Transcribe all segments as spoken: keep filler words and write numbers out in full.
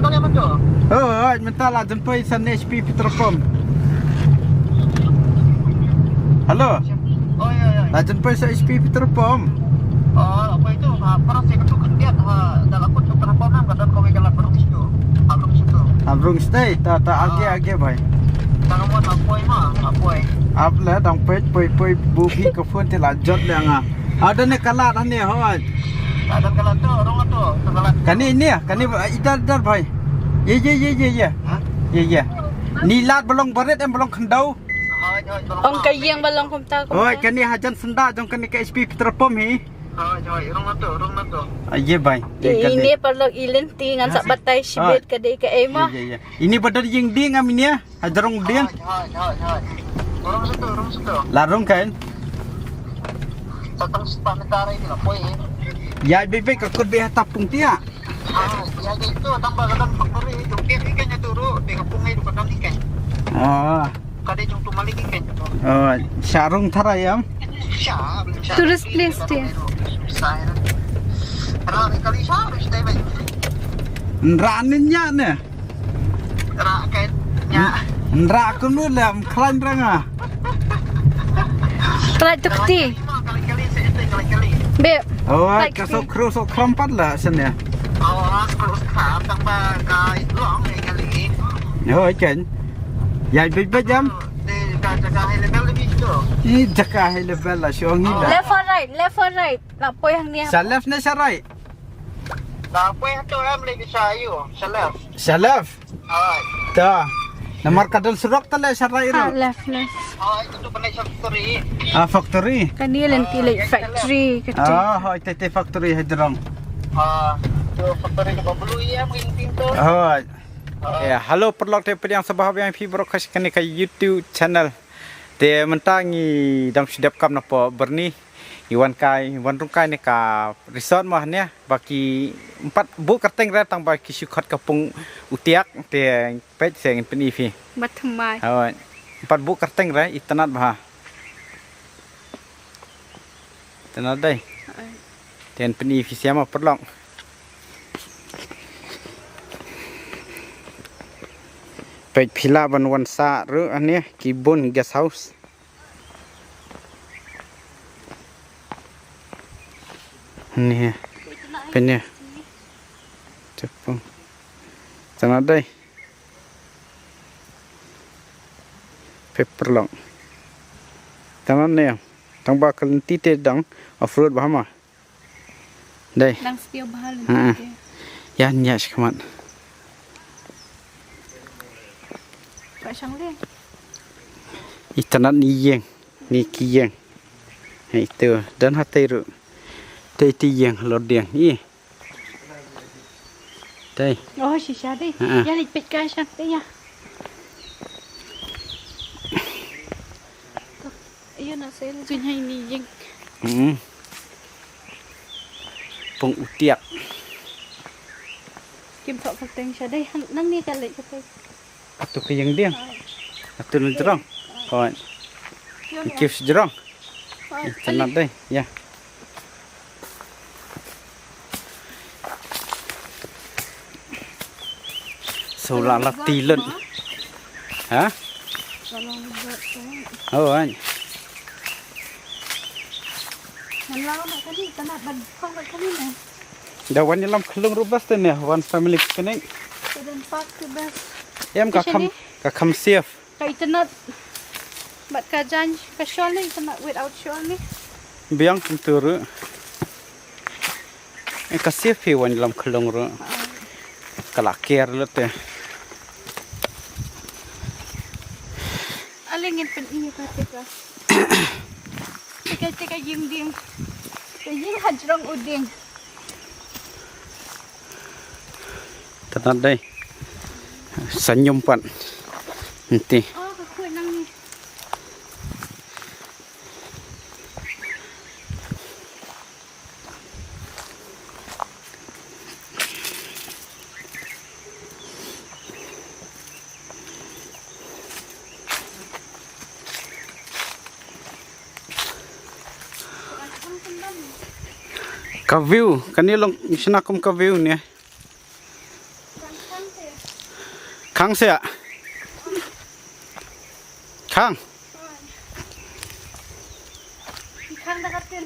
Kau yang mana tu? Oh, oh, mynta la jan poi sa H P petrol pump. Hello. Oh, ya, ya. La jan poi sa H P petrol pump. Oh, apa itu? Ha, parang saya ketuk kendiat, ha, dalam pun petrol pump kan, kadang kau jalan berhenti tu. Harum situ. Harum stay, ta, ta, age, age, bhai. Tang mo na poi ma, na poi. Ap le, dang poi, poi, poi, bubi ka phone te la jot le nga. Ada ne kalat ne, hoi. Ada kalat tu, orang tu, kalat. Kani ni, kani, idar, idar, bhai. Ye, ye, ye, ye, ye. Ha? Ye, ye. Ni lad ba long barit em ba long khyndew. Ong ka ïing ba long kumta, kumta. Oi, kani hajan senda jong kani ka H P petrol pump hi. Oi, oi, rung na tu, rung na tu. Ah, ye bai. Ye, ini paralok i lynti ngan sa batai shibit ka dei ka ei ma. Ye, ye, ye. Ini ba don ïing ding am ini, ha jrong ding. Oi, oi, oi, oi. Rung situ, rung situ. La rung kan. Satang sepat ni tarai ni la poi. Ya, bebek ka kut be ha tapung tia. Ah, ya, gitu, tambah kadang faktori, jong pia ikan nya turu, di kampung ai dukan ikan. Ah. Kada jong tu malik ikan. Oh, sarung tara yam. Sya, sya. Tourist place dia. Ra ni kali sya, harus tai bai. Nra ni nya ne. Ra kan nya. Nra kunu lam klan ranga. Try to kti. Kali-kali saya tai kali-kali. Beb. Oh, ka sok kru sok kram pat la sene. Oh, kru sok kram tang ba ka long kali. Oh, kan. Ya, beb beb jam. Ni jaka high level la shong ni la. Left or right, left or right. La poi hang ni. Sa left ne sa right? La poi hatu em le bisa ayu. Sa left. Sa left. Hai. Ta. Namar ka don surok ta le sa right. Ha, left, left. Hai, itu pernah factory. Ah, factory. Kan dia lenti le factory kata. Ah, hai, tete factory hidrong. Ah, tu factory tu baru ya mungkin pintu. Hai. Ya, hello paralok te pdiang sabha biang phi baroh kane ka YouTube channel. Te mynta ngi dang shu dep kam na po Byrni. Ngi wan kai, wan rung kai ne ka resort mo ne ba ki empat bu kyrteng re tang ba ki shu khot ka pung u tiak te peit se ngin pyni phi. Ba thymmai. Hoi. Empat bu kyrteng re itynnad bha. Itynnad dei. Hoi. Te ngin pyni phi siama paralok. Peit phi lah ban wan sah ruh ane ki bun guest house. Ni. Peit ni. Chapung. Tang dei. Peit paralok. Tang ne. Tang ba ka lynti te dang off road bha ma. Dei. Dang spio bha lynti te. Ya nya shikmat. Ba shang le. Itynnad ni ïing, ni ki ïing. Hai tu, don hatei ruh. Tei ti ïing lor diang. I. Tei. Oh, shisha dei. Ya leit peit ka shang tei ya. Ayo na sel. Sunya ini ïing. Hmm. Pung u tiak. Kim thok kyrteng sha dei nang ni ka leit ka tei. Atu ka ïing diang. Atu na jrong. Hoi. Kif jrong. Itynnad dei. Ya. So la la ti lut. Ha? Oh, an. Da wan ïalam khyllung ruh bas te ne, wan family picnic. Em ka kham, ka kham safe. Ka itynnad. Bad ka jan ka shawl ne itynnad without shawl ne. Biang kumtu ruh. Ka safe hi wan lam khlong ruh. Ka la care lut te. Ale ngin pyni ka te ka. Te ka te ka ïing dieng. Ka ïing hajrong u dieng. Tynat dei. Sa ñium pat. Nti. Oh, ka khuid nang ni. Ka view, kane long shna kum ka view ne. Khang se. Khang. Khang da ka tin.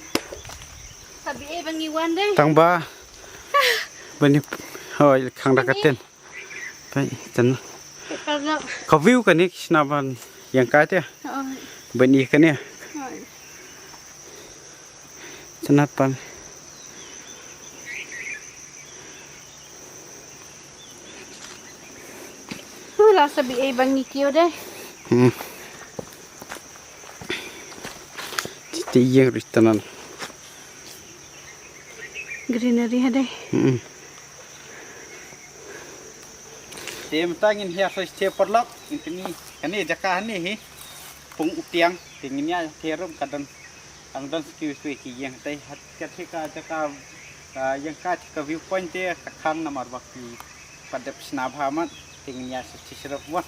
Tabi e bangi wan dei. Tang ba. Bani. Hoi, khang da ka tin. Pai, tan. Ka view kane ki sna ban ïeng kai te. Bani kane. Sanat pan. Hu la sabi ei bang ni kio deh. Hmm. Ti ïeng ri tanan. Greenery ha deh. Hmm. Te mynta ngin hiar sa te paralok, ngin tini. Kane jaka hani hi. Pung Utiang, te ngin ïa hiar rum ka don. Ang don skew skew ki ïeng te hat ka te ka jaka, ah, ïeng ka te ka view point te ka khang namar ba ki pat dep sna bha mat, te ngin ïa sa te syrap wan.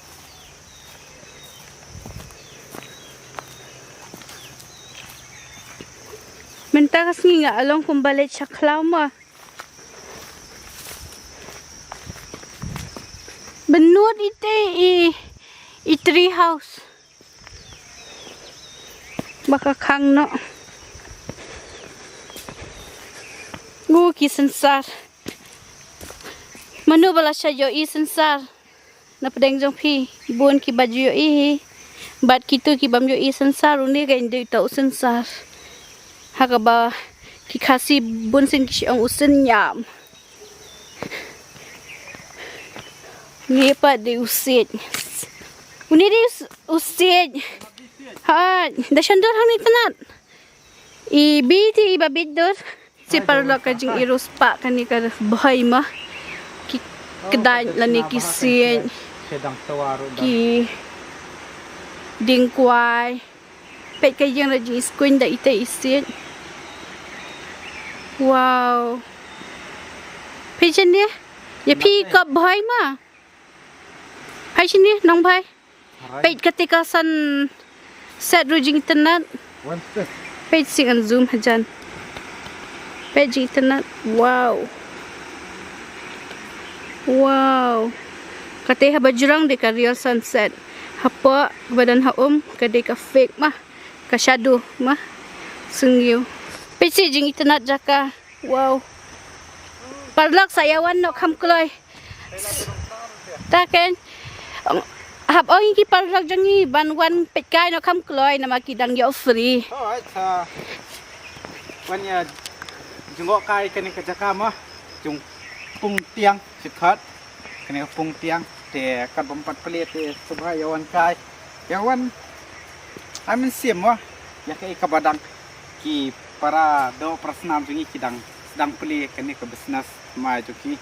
Mynta ka sngi nga along kumba leit sha khlaw ma. Bynnud ite i, i tree house. Ba ka khang noh. Ngu ki synsar. Mano ba la sha ïohi synsar. Na pdeng jong phi, bun kiba ju ïohi hi. Bad kito kibym ïohi synsar, une ka ïndei uta u synsar. Ha kaba ki Khasi bun sien ki shu ong u synñiam. Une pat dei u siej. Une dei u s-, u siej. Ha, da shon dur hangne tynnat. I bit i ba bit dur. Te paralok ka jingïaroh spah kane ka bhoi ma. Ki kdain lane ki siej. Ki dieng kwai. Peit ka ïeng da jingïaskuiñ da ita i siej. Wow. Peit shane. Ïa phi kop bhoi ma. Peit shane nong bhoi. Peit kata ka sunset ruh jingitynnat. Peit sing ngan zoom hajan. Peit jingitynnat. Wow. Wow. Kata haba jrong dei ka real sunset. Hapoh ba don ha um ka dei ka fake ma. Ka shadow ma. Sngewbha. Peit sing jingitynnat jaka. Wow. Paralok sa ïa wan noh kham kloi. Ta ken. Hap ong ïa ki paralok jong ngi ban wan peit kai noh kham kloi namar ki dang ïoh free. Alright, sa wan ïa jngoh kai kane ka jaka ma jong Pung Tiang Sikat. Kane ka Pung Tiang te kat bym pat plie te sngewbha ïa wan kai. Ïa wan ai mynsiem mo ïa kaei kaba dang ki para doh para snam jong ngi ki dang sdang plie kane ka business mai jong ki.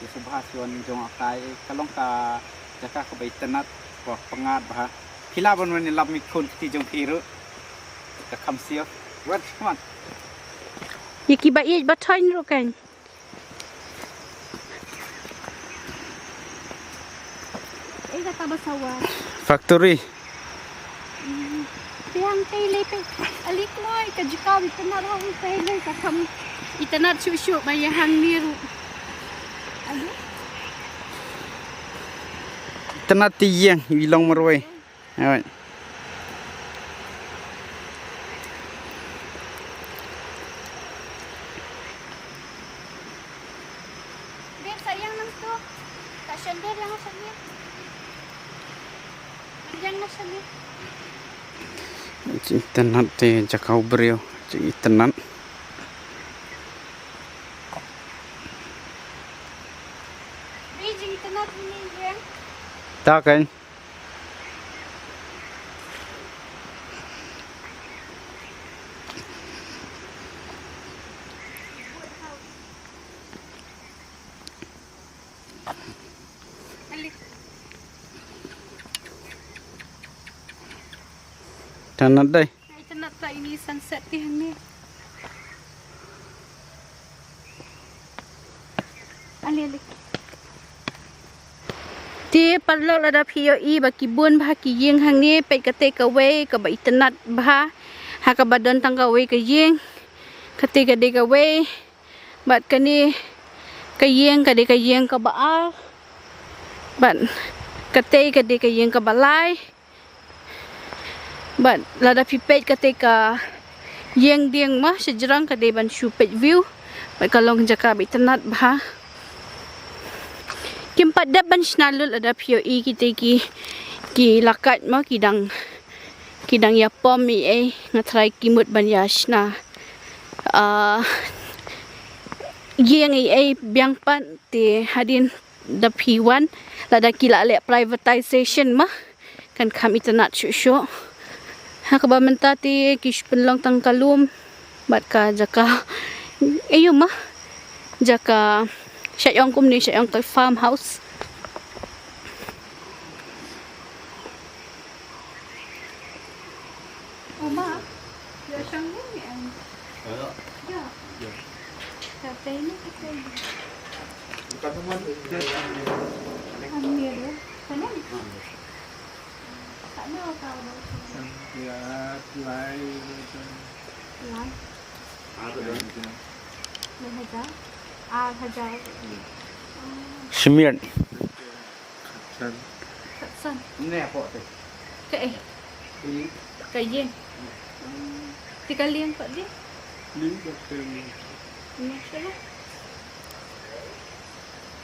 Te sngewbha shu wan jngoh kai, ka long ka jaka kaba itynnat, kaba pyngngad bha. Phi lah ban wan ïalap ïa ki khun kti jong phi ruh. Ka kham siew. Wan, come on. Ïa kiba ïeit ba thoiñ ruh kan. Factory. Te hangtei lei peit. Ali kloi ka jaka ba itynnat hangtei lei ka kham itynnat shuh shuh ba ïa hangne ruh. Itynnat te ïeng i long marwei. Alright. Beb, sa ïeng nangtu. Sa shon beb, ïeng shon beb. Ïeng shon beb. Jingitynnat te jaka u briew, jingitynnat. Beb, jingitynnat ini ïeng. Ta kan. Itynnat dei. Itynnat ta ini sunset ti hangne. Ale, ale. Te paralok lada phi ïohi ba ki bun bha ki ïing hangne, peit kata kawei kaba itynnat bha. Ha kaba don tang kawei ka ïing. Kata ka dei kawei. Bad kane ka ïing ka dei ka ïing kaba ar. Bad katei ka dei ka ïing kaba lai. Bad lada phi peit katei ka ïing dieng ma shajrong ka dei ban shu peit view. Bad ka long jaka ba itynnad bha. Kim pat dep ban shna lut lada phi ïohi kitei ki, ki lakaj ma ki dang, ki dang ïa pom ei ei, nga tharai ki mut ban ïa shna, ah, ïing ei ei biang pat. Te hadien da phi wan, lada ki la leh privatization ma kan kham itynnad shuh shuh. Ha kaba mynta te ki shu pynlong tang ka lum bad ka jaka, aiu ma, jaka, sha ong kumne, sha ong ka farmhouse. Oma, ïa shang ni ni ang. Ïa. Ïa. Ka tei ni ka tei. Bukan teman. Ang ni ada. Sana ni. Sana ka ada. Ïa, lai. Lai. Lai hajar. Ar hajar. Shimian. Khatsan. Khatsan. Ni apa tu? Kaei? Ni. Ka ïing. Te ka lieng pat dei? Lieng pat ka lieng. Long shuh lah.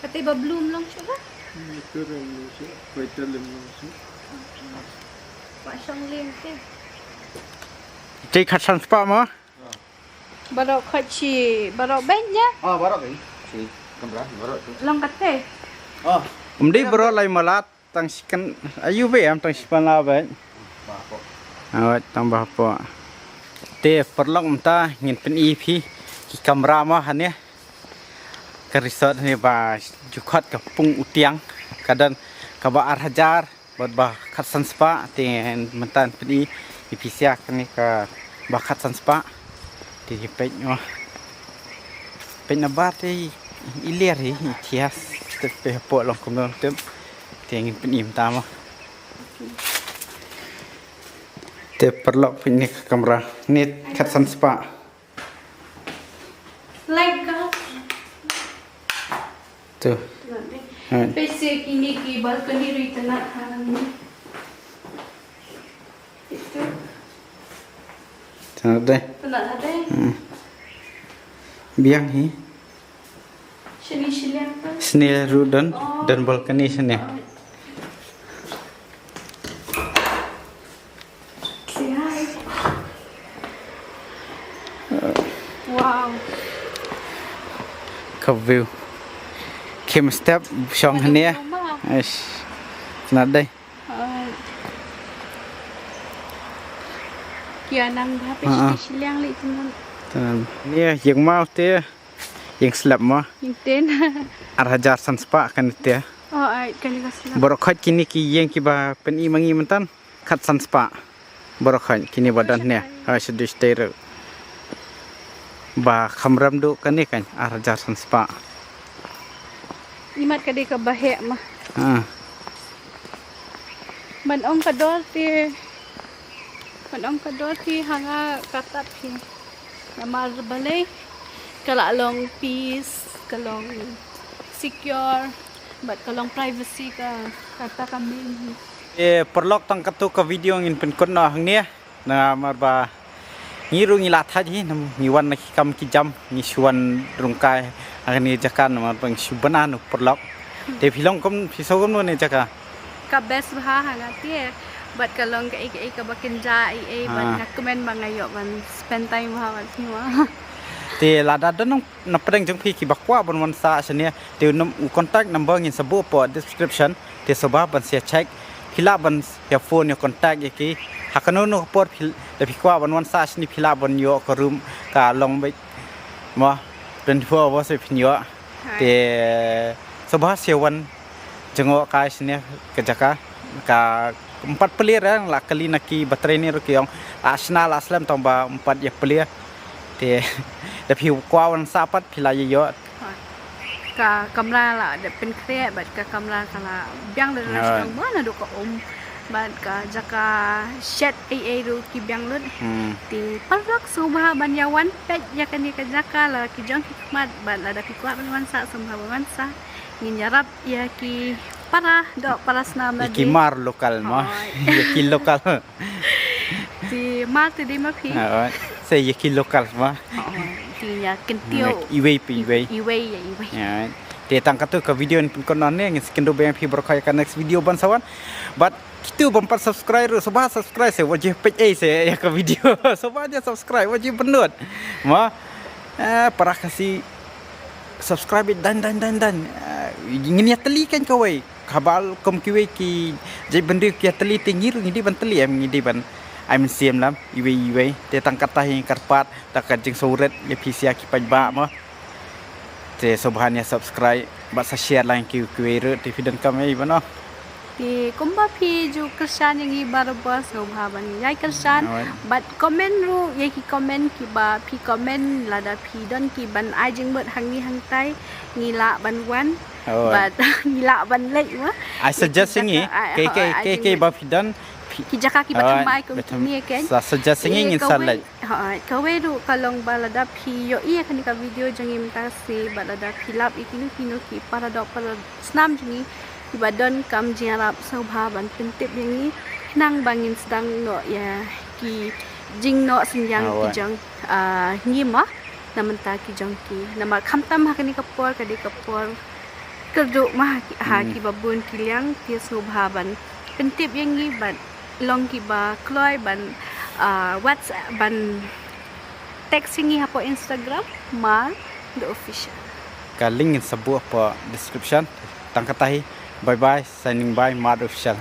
Kata ba blue long shuh lah. Ni tu long shuh. Koi ta lem long shuh. Ba shong lieng te. Te khatsan spah mo? Baroh khoit shi, baroh beit ïa? Ah, baroh beit. Shi kamra, baroh tu. Long kata? Ah. Ym dei baroh lai malat, tang shi kan, aiu beit, am tang shi pan la beit. Ba ko. Awat tang ba po. Te paralok mynta ngin pyni phi ki kamra ma hangne. Ka resort hangne ba ju khot ka Pung Utiang, ka don kaba ar hajar. Bad ba khatsan spah, te mynta pyni ïa phi sha kane kaba khatsan spah. Te peit noh. Peit na bar te i ler hi, i thiah. Te peit hapoh long kumno tip. Te ngin pyni mynta mo. Te paralok peit ne ka kamra. Ne khatsan spah. Like ka. Tu. Peit sha kine ki balcony ruh itynnad hangne. Itu. Tynnad dei. Tynnad dei. Hmm. Biang hi. Shane shiliang tu. Shane ruh don, oh, don balcony shane. Oh. Say hi. Wow. Ka view. Kim step shong hangne. Eish. Tynnad dei. Ki nang bha peit shiliang lei tynnad. Tynnad. Ni ïing maw te. Ïing slab mo? Ïing tin. Ar hajar san spah kane te. Oh, ai, kane ka slab. Baroh khoit kine ki ïing kiba pyni ma ngi mynta khatsan spah. Baroh khoit kine ba don ne. Ha, sha dei shatei ruh. Ba kham rem duh kane kan ar hajar san spah. Imat ka dei kaba heh ma. Ha. Ban ong ka dor te. Ban ong ka dor te ha nga ka tap hi. Namar balei ka la long peace, ka long secure, bad ka long privacy ka, kata ka main. Eh, paralok, tang katto ka video ngin pynkut noh hangne. Namar ba ngi ruh ngi la thait hi, ngi wan na ki kam ki jam, ngi shu wan rung kai ha kane ka jaka namar ba ngi shu bna noh paralok. Te phi long kum, phi sngew kumno ne jaka? Ka best bha ha nga te. Bad ka long kaei kaei kaba kynja ei ei, bad nga kmen ba nga ïoh ban spend time bha bad phi mo. Te lada don na pdeng jong phi kiba kwah ban wan sah shane, te u contact number ngin sa buh hapoh description. Te sngewbha ban sa check, phi lah ban sa phone ïa contact ïa ki. Ha kano kano ka por phi, lada phi kwah ban wan sah shane phi lah ban ïoh ka room, ka long beit mo, twenty-four hours phin ïoh. Te sngewbha sa wan jngoh kai shane ka jaka. Ka ym pat plie re, la kylli na ki ba trei ne ruh ki ong la shna la slem tang ba ym pat ïa plie. Te lada phi kwah wan sah pat phi lah ïa ïoh. Ka kamra la dep pynkhreh bad ka kamra ka la biang da na shnong ba naduh ka um. Bad ka jaka shet ei ei ruh ki biang lut. Te paralok sngewbha ban ïa wan peit ïa kane ka jaka la ki jong ki khmat bad lada phi kwah ban wan sah sngewbha ban wan sah. Ngin ïarap ïa ki Para doh para snam la Ïa ki mar local ma. Ïa ki local. Te mar te dei ma phi. Sa ïa ki local ma. Te ïa kyntiew. Iwei phi iwei. Iwei ïa iwei. Te tang katto ka video ngin pynkut noh hangne, ngin sa kynduh biang ïa phi baroh kawei ha ka next video ban sa wan. Bad kito bym pat subscribe ruh, sngewbha subscribe se, wat ju peit ei se ïa ka video. Sngewbha ju subscribe, wat ju pynlut. Ma. Para Khasi subscribe dan dan dan dan. Ngin ïatylli kan kawei. Haba kum kiwei ki jaitbynriew ki ïatylli te ngi ruh ngi dei ban tylli em, ngi dei ban ai mynsiem lam iwei iwei. Te tang katta hi kyrpad da ka jingsngewrit ïa phi sa ki paidbah ma. Te sngewbha ïa subscribe bad sa share lang ki kiwei ruh te phi donkam ei ba noh. Te kumba phi ju kyrshan ïa ngi barabor sngewbha ban ïai kyrshan bad comment ruh ïa ki comment kiba phi comment lada phi don ki ban ai jingmut hangne hangtai ngi lah ban wan. Bad ngi lah ban leit ma. I suggest ïa ngi ke ke ke ke ba phi don ki jaka kiba thymmai kum kine kan. Sa suggest ïa ngi ngin sa leit. Kawei ruh ka long ba lada phi ïohi ïa kane ka video jong ngi mynta ka sngi bad lada phi lap ïa kino kino ki para doh para snam jong ngi kiba donkam jingïarap sngewbha ban pyntip ïa ngi khnang ba ngin sdang noh ïa ki jingnoh synñiang ki jong ngi ma. Na mynta ki jong ki namar khamtam ha kane ka por ka dei ka por kyrduh ma ha kiba bun ki liang. Te sngewbha ban pyntip ïa ngi bad long kiba kloi ban WhatsApp ban text ïa ngi hapoh Instagram Mar the Official. Ka link ngin sa buh hapoh description. Tang katta hi. Bye bye, signing bye, Mar the Official.